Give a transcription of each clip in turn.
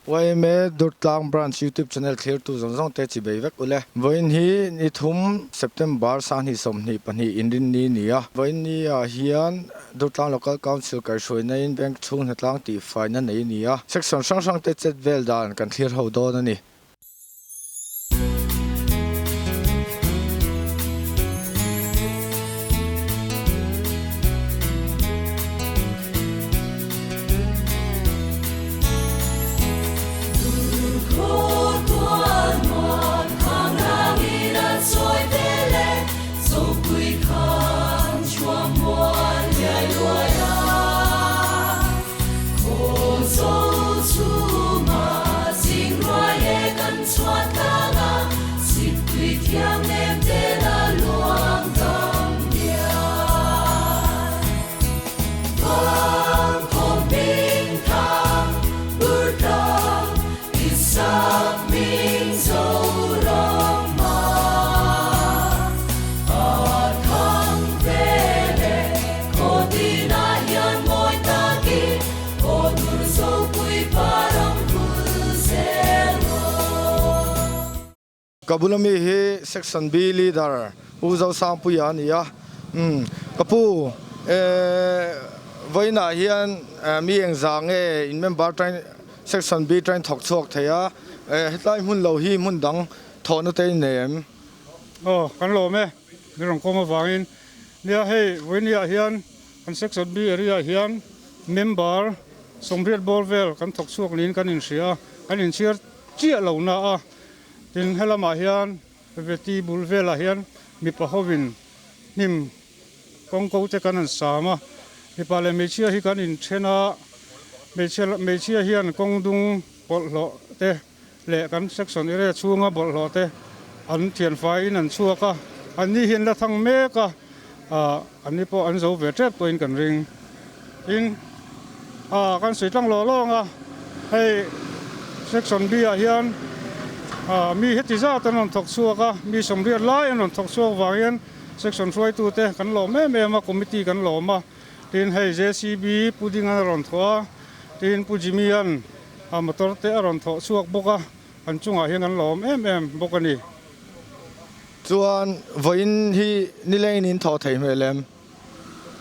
Yma Durtlang Branch YouTube channel thlirtu zawng zawng te chi bei vek ule. Vawiin hi ni thum September sanghnih 22 inrinni ni a. Vawiin ni ah hian Durtlang Local Council kaihhruaina in bank chhung hnatlang tihfaina nei a ni a. Section hrang hrang te chet vel dan kan thlir ho dawn a ni. Ka bula mi hi Section B Leader Pu Zosangpuia a ni a, umm ka pu eh vawiinah hian mi engzah nge in member train Section B train thawk chhuak thei a, eh hetlai hmun lo hi hmun dang thawhna te in nei em? Aw kan lawm e, min rawn kawm avangin nia hei vawiinah hian kan Section B area ah hian member 80 bawr vel kan thawk chhuak niin kan inhria a, kan inchhiar chiah lo na a. Tin, helamah hian Veti bul velah hian mipa hovin hnim kawngko te kan han sam a, mipa leh hmeichhia hi kan inthen a, hmeichhia hmeichhia hian kawng dung bawlhhlawh te leh kan section area chhunga bawlhhlawh te an thianfaiin an chhuak a, anni hi an la thang mek a, ah anni pawh an zo ve tep pawhin kan ring. Tin, ah kan sawi tlang lawng lawng a, hei section B ah hian ah mi heti zat an rawn thawk chhuak a, mi 80 lai an rawn thawk chhuak vang hian section hruaitute kan lawm em em a, committee kan lawm a, tin hei JCB Pu Dinga a rawn thawh a, tin Pu Jimmy an ah motor te a rawn thawh chhuak bawk a, an chungah hian kan lawm em em bawk a ni. Chuan vawiin hi nilengin in thawh thei hmel em?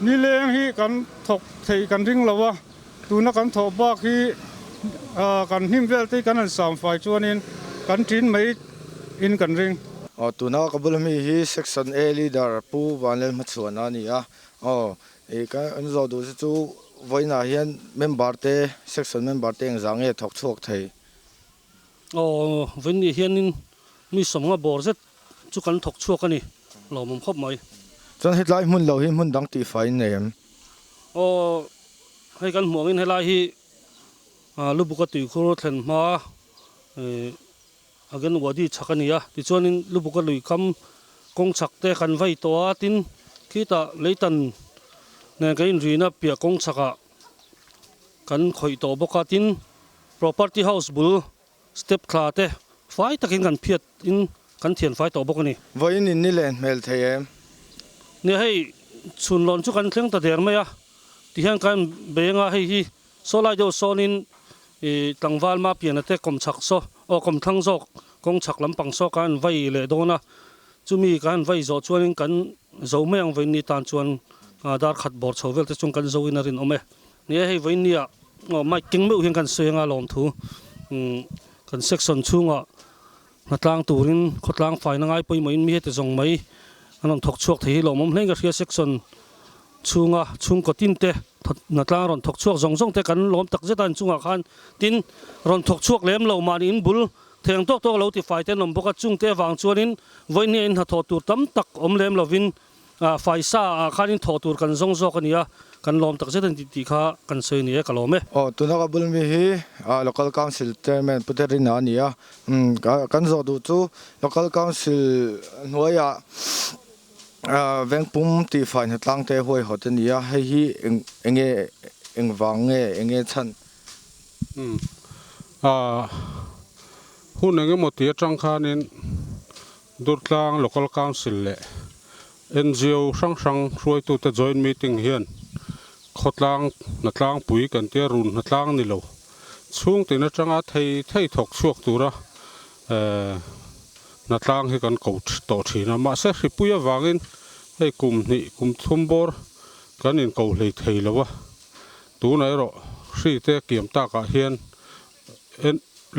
Nileng hi kan thawk theih kan ring lo a, tuna kan thawh bak hi kan hnim vel te hi kan han sam fai chuanin kan ṭin mai in kan ring. Aw tuna ka bula mi hi Section A Leader Pu Vanlel Hmachhuana a ni a, aw i kan zawh duh chu chu vawiinah hian member te Section member te engzah nge thawk chhuak thei? Aw vawiin ni hianin mi 50 bawr zet chu kan thawk chhuak a ni, lawmawm khawp mai. Chuan hetlai hmun lo hi hmun dang tih fai in nei em? Aw, hei kan hmuh angin helai hi Lubuka tuikhur thlen hma Agen Wadi chhak a ni a, tichuanin Lubuka lui kam kawng chhak te kan vai tawh a, tin khitah leitan nen kan inrina piah kawng chhakah kan khawih tawh bawk a, tin Property House bul Step thla te fai takin kan phiat in kan thian fai tawh bawk a ni. Vawiin in ni len hmel thei em? Nia hei chhun lawn chu kan thleng ta der mai a, tihian kan bei anga hei hi saw lai deuh sawnin ih tlangval ma piana te kawm chhak saw aw kawm thlang zawk kawng chhak lampang saw kan vai leh dawn a, chumi kan vai zawh chuanin kan zo mai ang vawiin ni tan chuan dar khat bawr chho vel te chuan kan zo in a rinawm e. Nia hei vawiin nia aw mic keng meuh hian kan sawi anga lawmthu kan section chhungah hnatlang turin khawtlang faina ngai pawimawhin mi heti zawng mai an rawn thawk chhuak thei hi lawmawm hle in ka hria section chhunga chhungkaw tin te hnatlang rawn thawk chhuak zawng zawng te kan lawm tak zet a inchungah khan tin rawn thawk chhuak lem lo mahni in bul theng tawk tawk lo ti fai te an awm bawk a chungte avang chuanin vawiin nia in hnathawh tur tam tak awm lem lovin Faisa ah khanin thawh tur kan zawng zawk a ni a, kan lawm tak zet a ni tih kha kan sawi a ni e, ka lawm e. Aw, tuna ka bul mi hi Local Council Chairman Pu Terina a ni a, kan zawh duh chu Local Council hnuaiah vengpum tihfai hnatlang te huaihawt a ni a, hei hi enge engvang nge enge chhan? Hun engemaw ti atang khanin Durtlang Local Council leh ngo hrang hrang hruaitute joint meeting hian khawtlang hnatlangpui kan tia run hnatlang ni lo. Chhungtin atanga thei thei thawk chhuak tura hnatlang hi kan ko tawh thin a, mahse hripui avangin hei kum hnih kum thum bawr kan inko hlei thei lo a, tunah erawh hri te kiam takah hian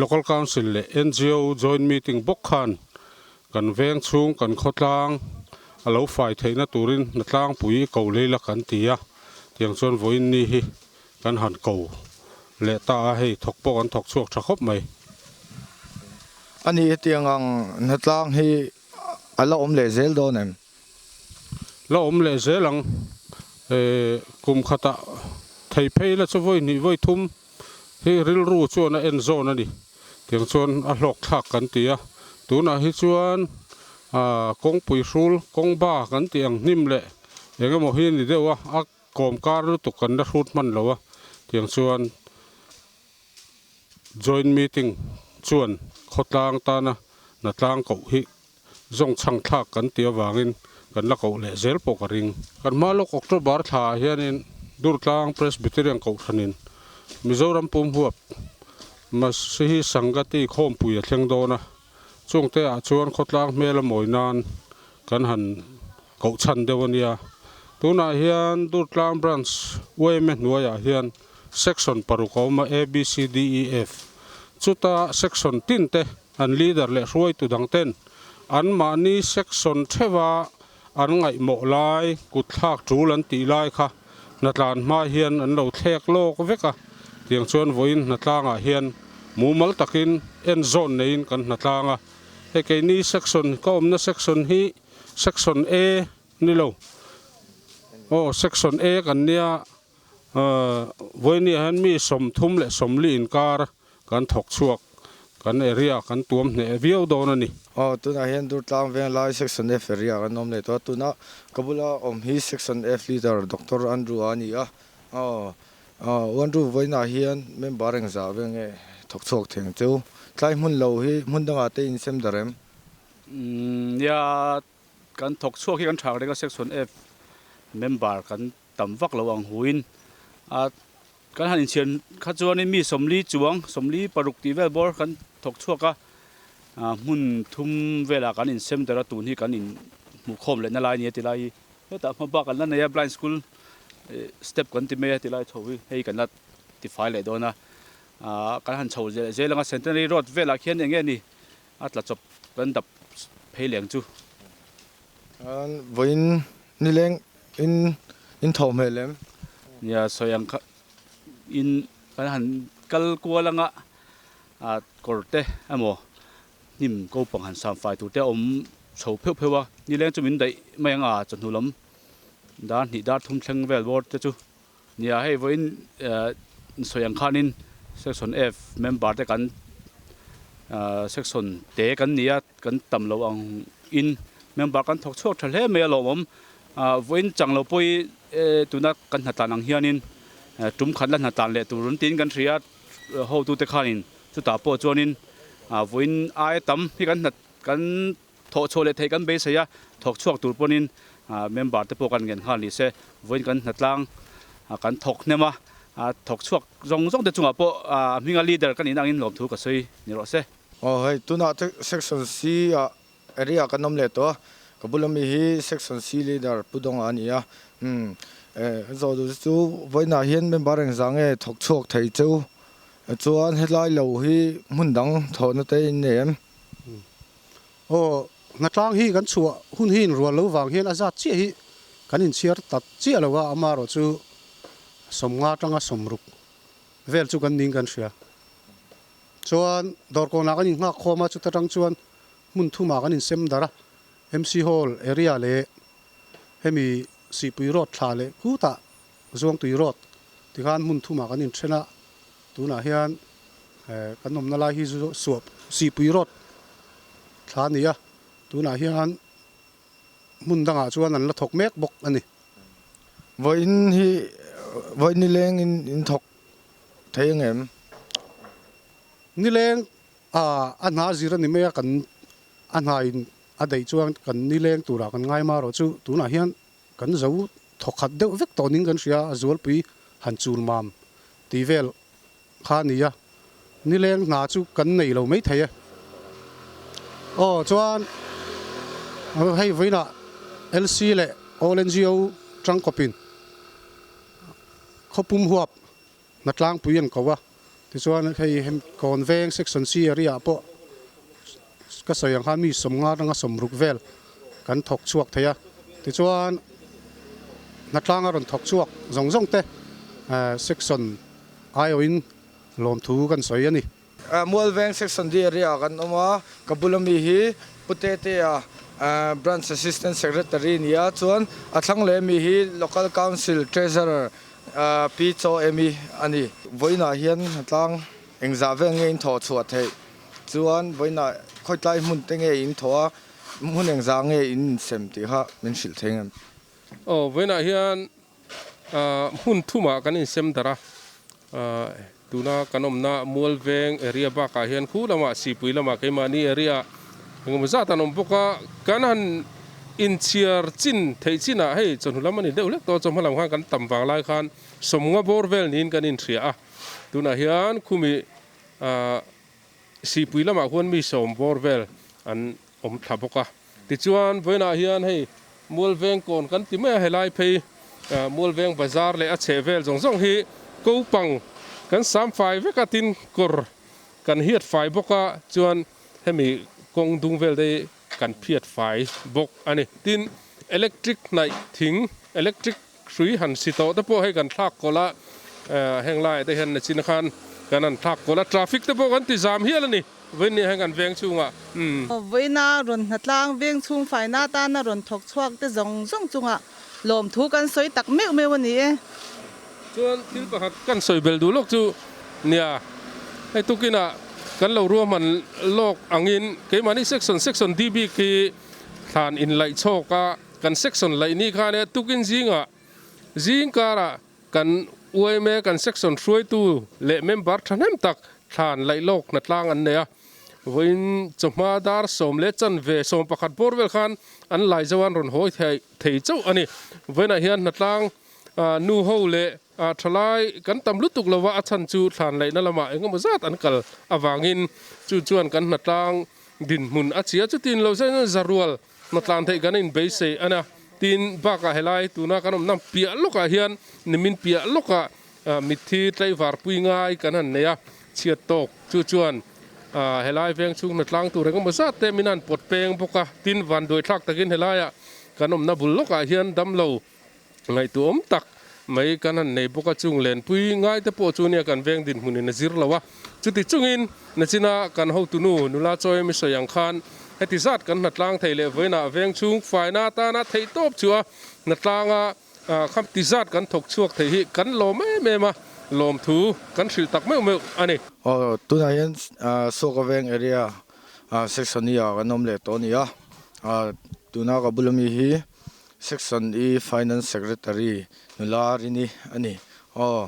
Local Council leh ngo Joint Meeting bawk khan kan veng chhung kan khawtlang a lo fai theihna turin hnatlangpui ko leila kan ti a, tiang chuan vawiin ni hi Kan han ko leh ta a, hei thawk pawh kan thawk chhuak tha khawp mai. A ni, hetiang ang hnatlang hi a la awm leh zel dawn em? La awm leh zel ang. Kum khatah thei phei la chu vawi hnih vawi thum hi rilru chuan a en zawn a ni. Tiang chuan a hlawk thlak kan ti a, tunah hi chuan kawngpui hrul, kawngba kan tih ang hnim leh eng emaw hi a ni deuh a, a Kawm kar lutuk kan la hrut hman lo a, tiang chuan joint meeting chuan khawtlang tana hnatlang koh hi zawng chhang thlak kan tih avangin kan la koh leh zel pawh ka ring. Kan hma lawk October thla ah hianin Durtlang Presbyterian Kohhranin Mizoram pum huap Masihi Sangati khawmpui a thleng dawn a, chungte ah chuan khawtlang hmel a mawi nan kan han Koh chhan deuh a nia. Tunah hian Durtlang Branch yma hnuaiah hian Section paruk a awm a, A, B, C, D, E, F. Chuta Section tin te an leader leh hruaitu dang ten anmahni Section theuha an ngaihmawh lai, kutthlak tul an tih lai kha hnatlan hma hian an lo thlek lawk vek a. Tiang chuan vawiin hnatlangah hian mumal takin en zawn neiin kan hnatlang a. Hei keini Section ka awmna Section hi Section A ni lo. Aw Section A kan nia vawinia hian mi 30 leh 40 inkar kan thawk chhuak kan area kan tuam hneh viau dawn a ni. Aw tunah hian Durtlang Venglai Section F area kan awm leh tawh a, tuna ka bula awm hi Section F leader Doctor Andrew a ni a. Aw Andrew vawiinah hian member engzah vel nge thawk chhuak thei ang cheu? Tlai hmun lo hi hmun dangah te insem darh em? Nia, kan thawk chhuak hi kan tha reng a, Section F member kan tam vak lo ang huin a, kan han inchhian kha chuanin mi 40 chuang, 46 tih vel bawr kan thawk chhuak a, hmun thum velah kan insem der a, tun hi kan inhmuhkhawm lehna lai a ni a ti lai hi, hetah hma bak an la nei a, blind school step kan ti mai a ti lai chho hi hei kan la tifai leh dawn a, kan han chho zel zel ang a, Centenary Road velah khian eng nge ni? A tla chawp kan dap phei leng chu. Vawiin nileng in in tho hmel em? Nia sawi ang kha in kan han kal kual anga a kawr te emaw hnim ko pang han sam fai tur te a awm chho pheuh pheuh a, nileng chu min daih mai anga chawhnu lam dar hnih dar thum thleng vel bawr te chu. Nia hei vawiin sawi ang khanin section F member te kan section te kan ni a, kan tam lo ang in member kan thawk chhuak tha hle mai a lawmawm. Vawiin chang lo pawh hi tuna kan hnatlan ang hianin tum khat la hnatlan leh tur an tiin kan hria a, hotute khanin chutah pawh chuanin vawiin aia tam hi kan hnat kan Thawh chhuah leh theih kan beisei a, thawk chhuak tur pawhin member te pawh kan ngen nghal ni se, vawiin kan hnatlang kan thawk hnem a, thawk chhuak zawng zawng te chungah pawh a hminga leader ka nihna angin lawmthu ka sawi ni rawh se. Aw hei tunah te section C ah area kan awm leh tawh a, ka bula mi hi section C leader Pu Dawnga a ni a, umm zawh duh chu vawiinah hian member engzah nge thawk chhuak thei cheu chuan helai lo hi hmun dang thawhna te in nei em? Aw, hnatlang hi kan chhuah hun hi inrual lo vang hian a zat chiah hi kan inchhiar tak chiah lo a, amaherawh chu 50 atanga 60 vel chu kan ning kan hria. Chuan dawrkawnah kan innghak khawm a, chuta tang chuan hmun thumah kan insem darh a, MC Hall area leh hemi Sihpui Road thla leh khutah Zuangtui Road tikhan hmun thumah kan inthen a, tunah hian kan awmna lai hi suah Sihpui Road thla a ni a, tunah hian hmun dangah chuan an la thawk mek bawk a ni. Vawiin hi vawiin nileng in in thawk thei ang em? Nileng a a hna zir a ni mai a, kan a hna in a daih chuan kan nileng turah kan ngai marawh chu tunah hian Kan zo thawkhat deuh vek tawh ning kan hria a, Zualpui han chul mam tih vel kha a ni a. Nileng hna chu kan nei lo mai thei e. Aw chuan hei vawiinah LC leh All NGO tangkawpin khawpum huap hna tlangpui an ko a, tichuan hei Kawn veng Section C area ah pawh ka sawi ang khan mi sawmnga atanga sawmruk vel kan thawk chhuak thei a, tichuan hna tlanga rawn thawk chhuak zawng zawng te Section aiawhin lawmthu kan sawi a ni. Mualveng Section D area ah kan awm a, ka bula mi hi Pu Tetea Branch Assistant Secretary ni a, chuan a thlang leh mi hi Local Council Treasurer Pi Chaw Emi a ni. Vawiinah hian hnatlang engzah vel nge in thawh chhuah theih? Chuan vawiinah khawitlai hmun te nge in thawh a, hmun engzah nge in insem tih kha min hrilh thei ngem? Aw, vawiinah hian Hmun thumah kan insem darh a, tuna kan awmna Mualveng area bakah hian khu lamah Sipui lamah keimahni area engemaw zat an awm bawk a, kan han inchhiar chin theih chinah hei chawhnu lam a ni deuh hlek tawh a, chawhma lam khan kan tam vang lai khan sawmnga bawr vel niin kan inhria a, tunah hian khumi Sipui lamah khuan mi sawm bawr vel an awm thla bawk a. Tichuan, vawiinah hian hei Mualveng kawn kan ti mai a, helai phei Mualveng bazar leh a chheh vel zawng zawng hi ko pang kan sam fai vek a, tin kawr kan hiat fai bawk a, chuan hemi kawng dung vel te hi kan phiat fai bawk a ni. Tin, electric hnaih thing, electric hrui han si tawh te pawh hei kan thlak kawlh a, heng laiah te hian nachin khan kan han thlak kawlh a, traffic te pawh kan ti zam hial a ni, vawiin ni hian kan veng chhungah. Vawiina rawn hnatlang veng chhung faina atana rawn thawk chhuak te zawng zawng chungah lawmthu kan sawi tak meuh meuh a ni e. Chuan thil pakhat kan sawi bel duh lawk chu nia, hei tukinah kan lo ruahman lawk angin keimahni section section D bik hi thlan inlaih chhawk a, Kan section laih ni khan e tukin zingah zing karah kan yma kan section hruaitu leh member thahnem tak thlan laih lawk hna tlang an nei a. Vawiin chawhma dar sawm leh chanve 11 bawr vel khan an lai zo an rawn hawi thei chauh a ni. Vawiinah hian hna tlang nu ho leh thalai kan tam lutuk lova a chhan chu thlan laihna lamah engemaw zat an kal avangin chu chuan kan hna tlang dinhmun a chhia chutin lo zen zarual Hnatlan theih kan inbeisei a nia. Tin, bakah helai tuna kan awmna piah lawkah hian nimin piah lawkah mitthi tlaivar pui ngai kan han nei a, chhiat tawk chu chuan helai veng chhung hnatlang tur engemaw zat te min han pawt peng bawk a. Tin, vanduaithlak takin helaiah kan awmna bul lawkah hian damlo Ngaihtuahawm tak mai kan han nei bawk a, chung lenpui ngai te pawh chu nia kan veng dinhmunin a zir lo a. Chuti chungin nachina kan hotunu nula chawi mi sawi ang khan heti zat kan hnatlang thei leh vawiinah veng chhung faina atana theihtawp chu a hnatlanga kham ti zat kan thawk chhuak thei hi kan lawm em em a, lawmthu kan hrilh tak meuh meuh a ni. Aw, tunah hian Suaka Veng area section I ah kan awm leh tawh a ni a, tuna ka bula mi hi Section I Finance Secretary nula Rini a ni. Aw,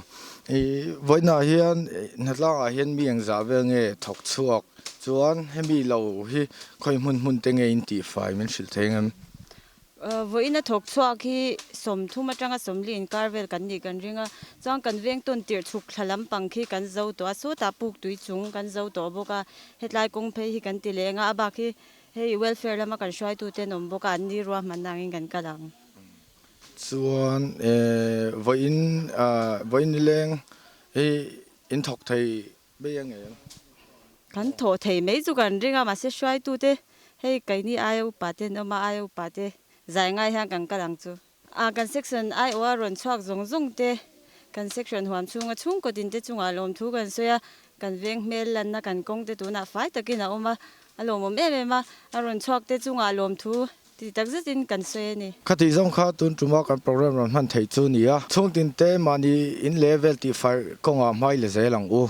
i vawiinah hian hnatlangah hian mi engzah vel nge thawk chhuak chuan hemi lo hi khawi hmun hmun te nge in tihfai min hrilh thei ngem? Vawiina thawk chhuak hi 30 atanga 40 inkar vel kan nih kan ring a, chuan kan veng tawn tirh chhuk thla lampang khi kan zo tawh a, sawtah puk tui chung kan zo tawh bawk a, hetlai kawng phei hi kan ti leh ang a, a bak hi Hei welfare lama kan hruaitute an awm bawk a, an ni ruahmanna angin kan kal ang. Chuan vawiin vawiin nileng hi in thawk thei mai ang em? Kan thawh thei mai chu kan ring a, mahse hruaitute hei keini aia upa te an awm a, aia upa te zai ngai hian kan kal ang chu. A kan section aiawha rawn chhuak zawng zawng te, kan section huam chhunga chhungkaw din te chungah lawmthu kan sawi a, kan veng hmel lanna kan kawng te tunah fai takin a awm a, a lawmawm em em a, a rawn chhuak te chungah lawmthu ti tak zetin kan sawi a ni. Khatih zawng kha tun tuma kan program rawn hman theih chu ni a, chhungtin te mahni in leh vel tihfai kawngah hmai la zel ang u.